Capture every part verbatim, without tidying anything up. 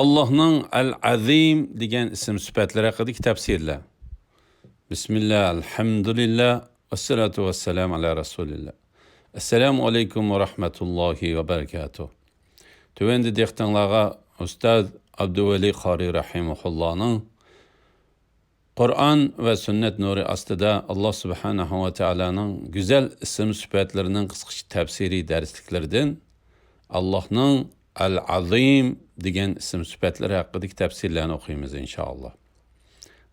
ئاللاھنىڭ ئەل-ئەزىم دېگەن ئىسىم سۈپەتلىرى ھەققىدىكى تەپسىرلەر. بىسمىللا، ئەلھەمدۇلىللا، ۋەسسالاتۇ ۋەسسالامۇ ئەلا رەسۇلىللا. ئەسسالامۇ ئەلەيكۇم ۋە رەھمەتۇللاھى ۋە بەرىكاتۇھ. تۆۋەندە دىققىتىڭلارغا ئۇستاز ئابدۇۋەلى قارى رەھىمەھۇللانىڭ قۇرئان ۋە سۈننەت نۇرى ئاستىدا ئاللا سۇبھانەھۇ ۋە تائالانىڭ گۈزەل ئىسىم سۈپەتلىرىنىڭ قىسقىچە تەپسىرىي دەرسلىكلىرىدىن ئاللاھنىڭ ئەل-ئەزىم دېگەن ئىسىم سۈپەتلىرى ھەققىدىكى تەپسىرلەرنى ئوقۇيمىز، ئىنشائاللا.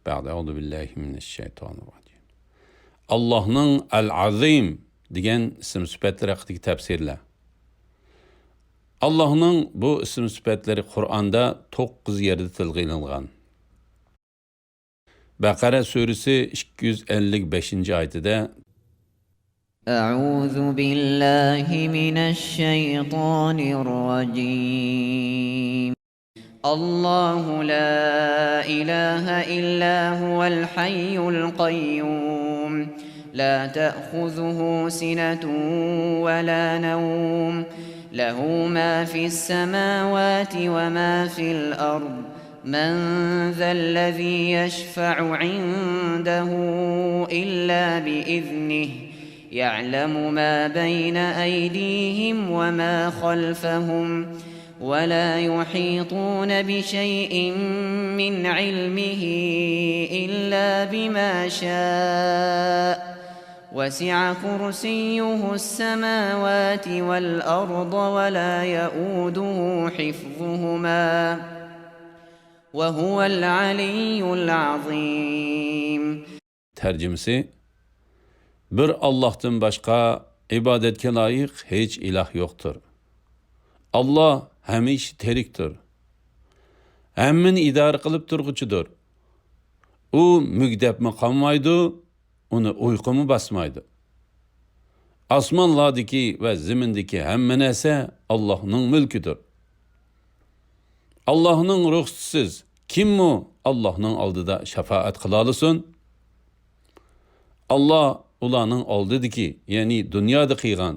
بەئدە، ئەئۇزۇ بىللاھى مىنەششەيتانىر راجىم. ئاللاھنىڭ ئەل-ئەزىم دېگەن ئىسىم سۈپەتلىرى ھەققىدىكى تەپسىرلەر. ئاللاھنىڭ بۇ ئىسىم سۈپەتلىرى قۇرئاندا توققۇز يەردە تىلغا ئېلىنغان. بەقەرە سۈرىسى ئىككى يۈز ئەللىك بەشىنچى ئايىتىدە، أعوذ بالله من الشيطان الرجيم. الله لا إله إلا هو الحي القيوم، لا تأخذه سنة ولا نوم، له ما في السماوات وما في الأرض، من ذا الذي يشفع عنده إلا بإذنه، يعلم ما بين أيديهم وما خلفهم، ولا يحيطون بشيء من علمه إلا بما شاء، وسع كرسيه السماوات والأرض ولا يئوده حفظهما، وهو العلي العظيم. تەرجىمىسى: بىر ئاللاھتىن باشقا ئىبادەتكە لايىق ھېچ ئىلاھ يوقتۇر. ئاللاھ ھەمىشە تىرىكتۇر. ھەممىنى ئىدارە قىلىپ تۇرغۇچىدۇر. ئۇ مۈگدەپمۇ قالمايدۇ، ئۇنى ئۇيقۇمۇ باسمايدۇ. ئاسمانلاردىكى ۋە زېمىندىكى ھەممە نەرسە ئاللاھنىڭ مۈلكىدۇر. ئاللاھنىڭ رۇخسىتىسىز كىممۇ ئاللاھنىڭ ئالدىدا شاپائەت قىلالىسۇن؟ ئاللاھ ئۇلارنىڭ ئالدىدىكى، يەنى دۇنيادا قىلغان،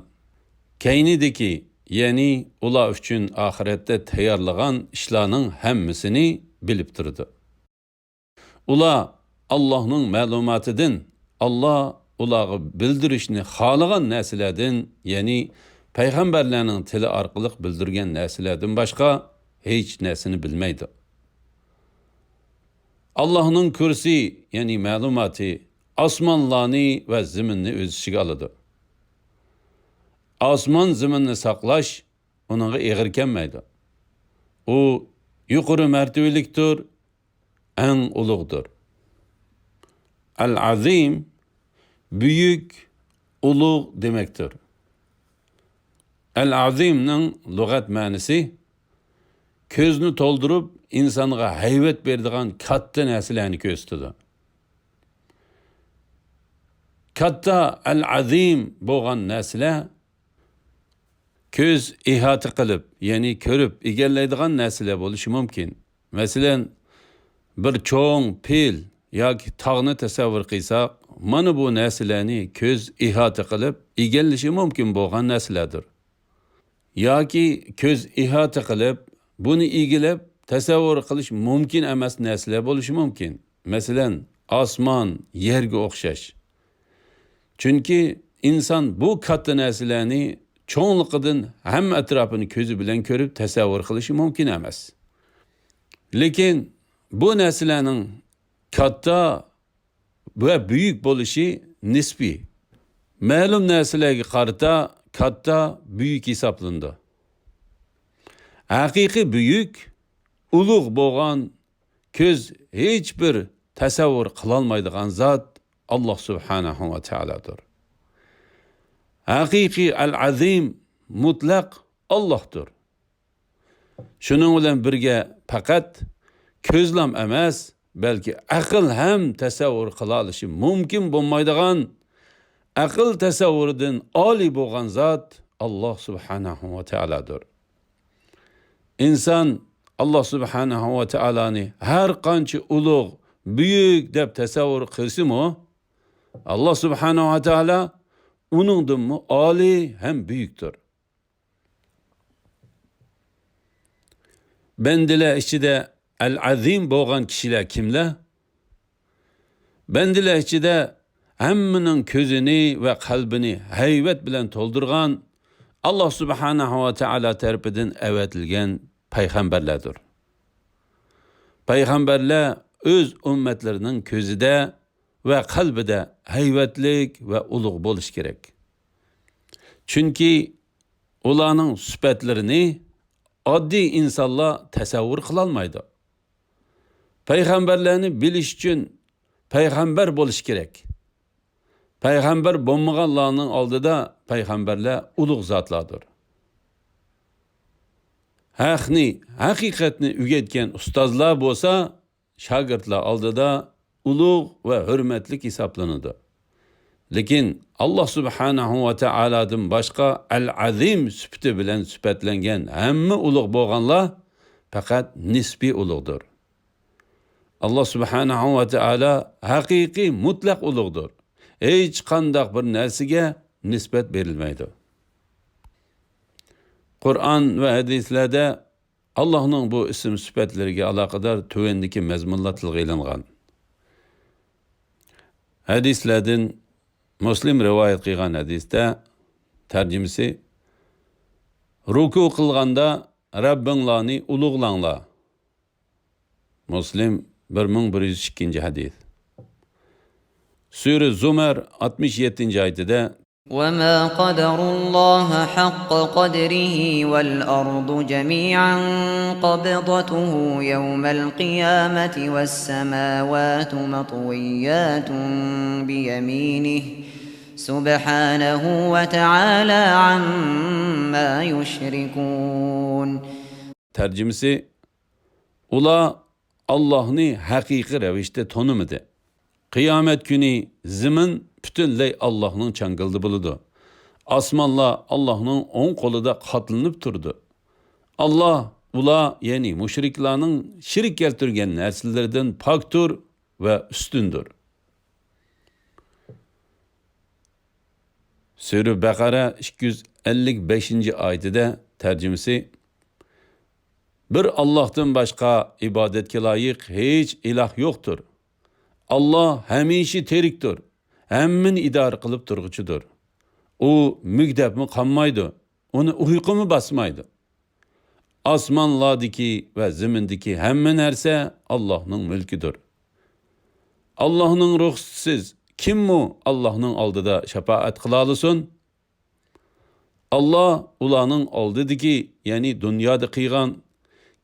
كەينىدىكى، يەنى ئۇلار ئۈچۈن ئاخىرەتتە تەييارلىغان ئىشلارنىڭ ھەممىسىنى بىلىپ تۇرىدۇ. ئۇلار ئاللاھنىڭ مەلۇماتىدىن، ئاللاھ ئۇلارغا بىلدۈرۈشنى خالىغان نەرسىلەردىن، يەنى پەيغەمبەرلەرنىڭ تىلى ئارقىلىق بىلدۈرگەن نەرسىلەردىن باشقا ھېچ نەرسىنى بىلمەيدۇ. ئاللاھنىڭ كۇرسى، يەنى مەلۇماتى، ئاسمانلارنى ۋە زېمىننى ئۆز ئىچىگە ئالىدۇ. ئاسمان زېمىننى ساقلاش ئۇنىڭغا ئېغىر كەلمەيدۇ. ئۇ يۇقىرى مەرتىۋىلىكتۇر، ئەڭ ئۇلۇغدۇر. ئەل-ئەزىم، بۈيۈك، ئۇلۇغ دېمەكتۇر. ئەل-ئەزىمنىڭ لۇغەت مەنىسى كۆزنى تولدۇرۇپ، ئىنسانغا ھەيۋەت بېرىدىغان كاتتا نەرسىلەرنى كۆرسىتىدۇ. كاتتا، ئەل-ئەزىم بولغان نەرسىلەر كۆز ئىھاتە قىلىپ، يەنى كۆرۈپ ئىگىلەيدىغان نەرسىلەر بولۇشى مۇمكىن. مەسىلەن، بىر چوڭ پىل ياكى تاغنى تەسەۋۋۇر قىلساق، مانا بۇ نەرسىلەرنى كۆز ئىھاتە قىلىپ ئىگىلىشى مۇمكىن بولغان نەرسىلەردۇر. ياكى كۆز ئىھاتە قىلىپ، بۇنى ئىگىلەپ تەسەۋۋۇر قىلىش مۇمكىن ئەمەس نەرسىلەر بولۇشى مۇمكىن. مەسىلەن، ئاسمان، يەرگە ئوخشاش. چۈنكى ئىنسان بۇ كاتتا نەرسىلەرنى چوڭلۇقىدىن ھەممە ئەتراپىنى كۆزى بىلەن كۆرۈپ تەسەۋۋۇر قىلىشى مۇمكىن ئەمەس. لېكىن بۇ نەرسىلەرنىڭ كاتتا ۋە بۈيۈك بولۇشى نىسپىي. مەلۇم نەرسىلەرگە قارىتا كاتتا، بۈيۈك ھېسابلىنىدۇ. ھەقىقىي بۈيۈك، ئۇلۇغ بولغان، كۆز ھېچبىر تەسەۋۋۇر قىلالمايدىغان زات ئاللاھ سۇبھانەھۇ ۋە تائالادۇر. ھەقىقىي ئەل-ئەزىم، مۇتلەق ئاللاھدۇر. شۇنىڭ بىلەن بىرگە، پەقەت كۆزلام ئەمەس، بەلكى ئەقىل ھەم تەسەۋۋۇر قىلالىشى مۇمكىن بولمايدىغان، ئەقىل تەسەۋۋۇرىدىن ئالىي بولغان زات ئاللاھ سۇبھانەھۇ ۋە تائالادۇر. ئىنسان ئاللاھ سۇبھانەھۇ ۋە تائالانى ھەر قانچە ئۇلۇغ، بۈيۈك دەپ تەسەۋۋۇر قىلسىمۇ، ئاللاھ سۇبھانەھۇ ۋە تائالا ئۇنىڭدىنمۇ ئالىي ھەم بۈيۈكتۇر. بەندىلەر ئىچىدە ئەل-ئەزىم بولغان كىشىلەر كىملەر؟ بەندىلەر ئىچىدە ھەممىنىڭ كۆزىنى ۋە قەلبىنى ھەيۋەت بىلەن تولدۇرغان، ئاللا سۇبھانەھۇ ۋە تائالا تەرىپىدىن ئەۋەتىلگەن پەيغەمبەرلەردۇر. پەيغەمبەرلەر ئۆز ئۈممەتلىرىنىڭ كۆزىدە ۋە قەلبىدە ھەيۋەتلىك ۋە ئۇلۇغ بولۇشى كېرەك. چۈنكى ئۇلارنىڭ سۈپەتلىرىنى ئاددىي ئىنسانلار تەسەۋۋۇر قىلالمايدۇ. پەيغەمبەرلەرنى بىلىش ئۈچۈن پەيغەمبەر بولۇش كېرەك. پەيغەمبەر بولمىغانلارنىڭ ئالدىدا پەيغەمبەرلەر ئۇلۇغ زاتلاردۇر. ھەقنى، ھەقىقەتنى ئۆگەتكەن ئۇستازلار بولسا شاگىرتلار ئالدىدا ئۇلۇغ ۋە ھۆرمەتلىك ھېسابلىنىدۇ. لېكىن ئاللا سۇبھانەھۇ ۋە تائالادىن باشقا ئەل-ئەزىم سۈپىتى بىلەن سۈپەتلەنگەن ھەممە ئۇلۇغ بولغانلار پەقەت نىسپىي ئۇلۇغدۇر. ئاللا سۇبھانەھۇ ۋە تائالا ھەقىقىي مۇتلەق ئۇلۇغدۇر. ھېچقانداق بىر نەرسىگە نىسبەت بېرىلمەيدۇ. قۇرئان ۋە ھەدىسلەردە ئاللاھنىڭ بۇ ئىسىم سۈپەتلىرىگە ئالاقىدار تۆۋەندىكى مەزمۇنلار تىلغا ئېلىنغان. ھەدىسلەردىن مۇسلىم رىۋايەت قىلغان ھەدىستە، تەرجىمىسى، رۇكۇ قىلغاندا رەببىڭلارنى ئۇلۇغلاڭلار. مۇسلىم، بىر مىڭ بىر يۈز ئىككىنچى ھەدىس. سۈرە زۇمەر ئاتمىش يەتتىنچى ئايىتىدە، وما قدروا الله حق قدره والأرض جميعا قبضته يوم القيامة والسماوات مطويات بيمينه سبحانه وتعالى عما يشركون. تەرجىمىسى، ئۇلار ئاللاھنى ھەقىقىي رەۋىشتە تونۇمىدى. قىيامەت كۈنى زېمىن پۈتۈنلەي ئاللاھنىڭ چاڭگىلىدا بولىدۇ. ئاسمانلار ئاللاھنىڭ ئوڭ قولىدا قاتلىنىپ تۇرىدۇ. ئاللاھ ئۇلار، يەنى مۇشرىكلارنىڭ شېرىك كەلتۈرگەن نەرسىلىرىدىن پاكتۇر ۋە ئۈستۈندۇر. سۈرە بەقەرە ئىككى يۈز ئەللىك بەشىنچى ئايىتىدە، تەرجىمىسى، بىر ئاللاھتىن باشقا ئىبادەتكە لايىق ھېچ ئىلاھ يوقتۇر. ئاللاھ ھەمىشە تىرىكتۇر، ھەممىنى ئىدارە قىلىپ تۇرغۇچىدۇر. ئۇ مۈگدەپمۇ قالمايدۇ، ئۇنى ئۇيقۇمۇ باسمايدۇ. ئاسمانلاردىكى ۋە زېمىندىكى ھەممە نەرسە ئاللاھنىڭ مۈلكىدۇر. ئاللاھنىڭ رۇخسىتىسىز كىممۇ ئاللاھنىڭ ئالدىدا شاپائەت قىلالىسۇن؟ ئاللاھ ئۇلارنىڭ ئالدىدىكى، يەنى دۇنيادا قىلغان،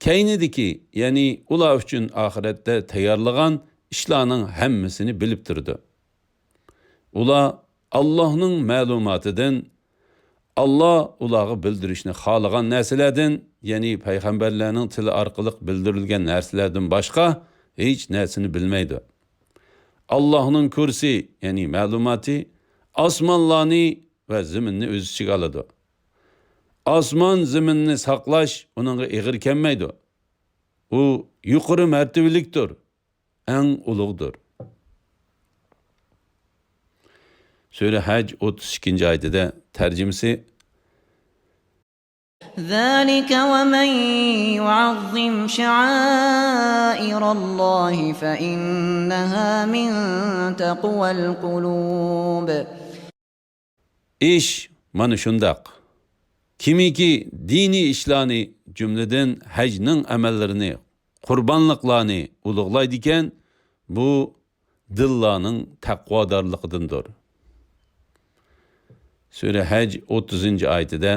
كەينىدىكى، يەنى ئۇلار ئۈچۈن ئاخىرەتتە تەييارلىغان ئىشلارنىڭ ھەممىسىنى بىلىپ تۇرىدۇ. ئۇلار ئاللاھنىڭ مەلۇماتىدىن، ئاللاھ ئۇلارغا بىلدۈرۈشنى خالىغان نەرسىلەردىن، يەنى پەيغەمبەرلەرنىڭ تىلى ئارقىلىق بىلدۈرۈلگەن نەرسىلەردىن باشقا ھېچ نەرسىنى بىلمەيدۇ. ئاللاھنىڭ كۇرسى، يەنى مەلۇماتى، ئاسمانلارنى ۋە زېمىننى ئۆز ئىچىگە ئالىدۇ. ئاسمان زېمىننى ساقلاش ئۇنىڭغا ئېغىر كەلمەيدۇ. ئۇ يۇقىرى مەرتىۋىلىكتۇر، ئەڭ ئۇلۇغدۇر. سۈرە ھەج ئوتتۇز ئىككىنچى ئايىتىدە، تەرجىمىسى، ذلك ومن يعظم شعائر الله فإنها من تقوى القلوب. ئىش مانا شۇنداق. كىمكى دىنىي ئىشلارنى، جۈملىدىن ھەجنىڭ ئەمەللىرىنى، قۇربانلىقلارنى ئۇلۇغلايدىكەن، بۇ دىللارنىڭ تەقۋادارلىقىدىندۇر. سۈرە ھەج ئوتتۇزىنچى ئايىتىدە،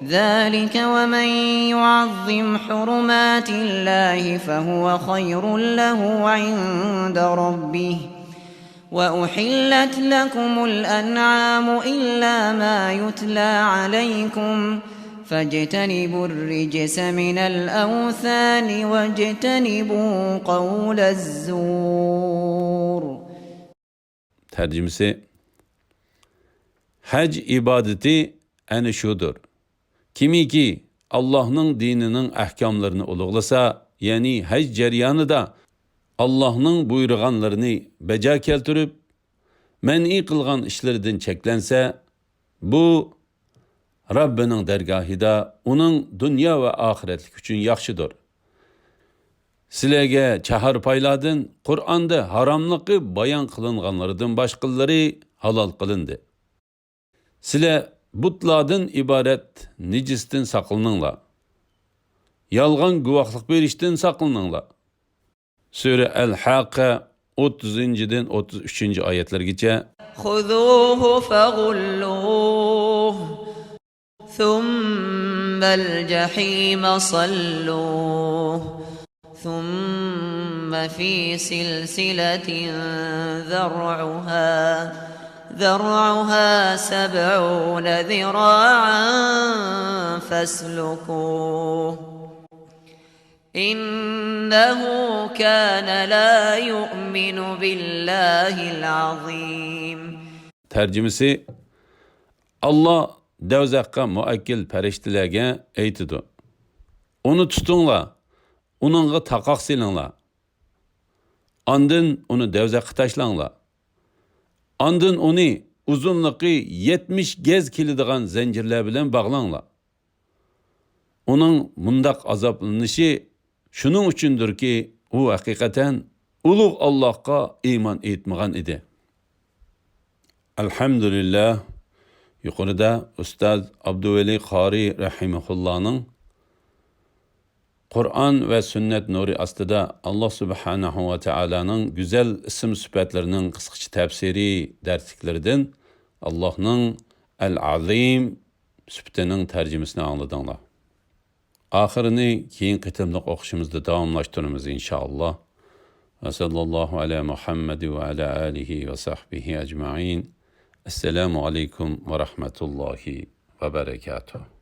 ذلك ومن يعظم حرمات الله فهو خير له عند ربه وأحلت لكم الأنعام إلا ما يتلى عليكم فاجتنبوا الرجس من الأوثان واجتنبوا قول الزور. تەرجىمىسى، ھەج ئىبادىتى ئەنە شۇدۇر. كىمكى ئاللاھنىڭ دىنىنىڭ ئەھكاملىرىنى ئۇلۇغلىسا، يەنى ھەج جەريانىدا ئاللاھنىڭ بۇيرۇغانلىرىنى بەجا كەلتۈرۈپ، مەنئى قىلغان ئىشلىرىدىن چەكلەنسە، بۇ رەببىنىڭ دەرگاھىدا ئۇنىڭ دۇنيا ۋە ئاخىرەتلىك ئۈچۈن ياخشىدۇر. سىلەرگە چاھارپايلاردىن قۇرئاندا ھاراملىقى بايان قىلىنغانلىرىدىن باشقىلىرى ھالال قىلىندى. سىلەر بۇتلاردىن ئىبارەت نىجىستىن ساقلىنىڭلار. يالغان گۇۋاھلىق بېرىشتىن ساقلىنىڭلار. سۈرە ئەل-ھاققە، ئوتتۇزىنچىدىن ئوتتۇز ئۈچىنچى ئايەتلەرگىچە. خذوه فغلوه ثم الجحيم صلوه ثم في سلسلة ذرعها ذرعها سبعون ذراعا فاسلكوه إنه كان لا يؤمن بالله العظيم. تەرجىمىسى، ئاللا دەۋزەخقە مۇئەككىل پەرىشتىلەرگە ئېيتىدۇ، ئۇنى تۇتۇڭلار، ئۇنىڭغا تاقاق سېلىڭلار. ئاندىن ئۇنى دەۋزەخكە تاشلاڭلار. ئاندىن ئۇنى ئۇزۇنلۇقى يەتمىش گەز كېلىدىغان زەنجىرلەر بىلەن باغلاڭلار. ئۇنىڭ مۇنداق ئازابلىنىشى شۇنىڭ ئۈچۈندۇركى، ئۇ ھەقىقەتەن ئۇلۇغ ئاللاھقا ئىمان ئېيتمىغان ئىدى. ئەلھەمدۇلىللاھ، يۇقىرىدا ئۇستاز ئابدۇۋەلى قارى رەھىمەھۇللانىڭ قۇرئان ۋە سۈننەت نۇرى ئاستىدا ئاللاھ سۇبھانەھۇ ۋە تائالانىڭ گۈزەل ئىسىم سۈپەتلىرىنىڭ قىسقىچە تەپسىرىي دەرسلىكلىرىدىن ئاللاھنىڭ ئەل-ئازىم سۈپىتىنىڭ تەرجىمىسىنى ئاڭلىدىڭلار. ئاخىرىنى كېيىنكى قېتىملىق ئوقۇشىمىزدا داۋاملاشتۇرىمىز، ئىنشائاللاھ. ۋە سەللەللاھۇ ئەلە مۇھەممەد ۋە ئەلە ئالىھى ۋە سەھبىھى ئەجمەئىن. ئەسسالامۇ ئەلەيكۇم ۋە رەھمەتۇللاھى ۋە بەرەكاتۇھ.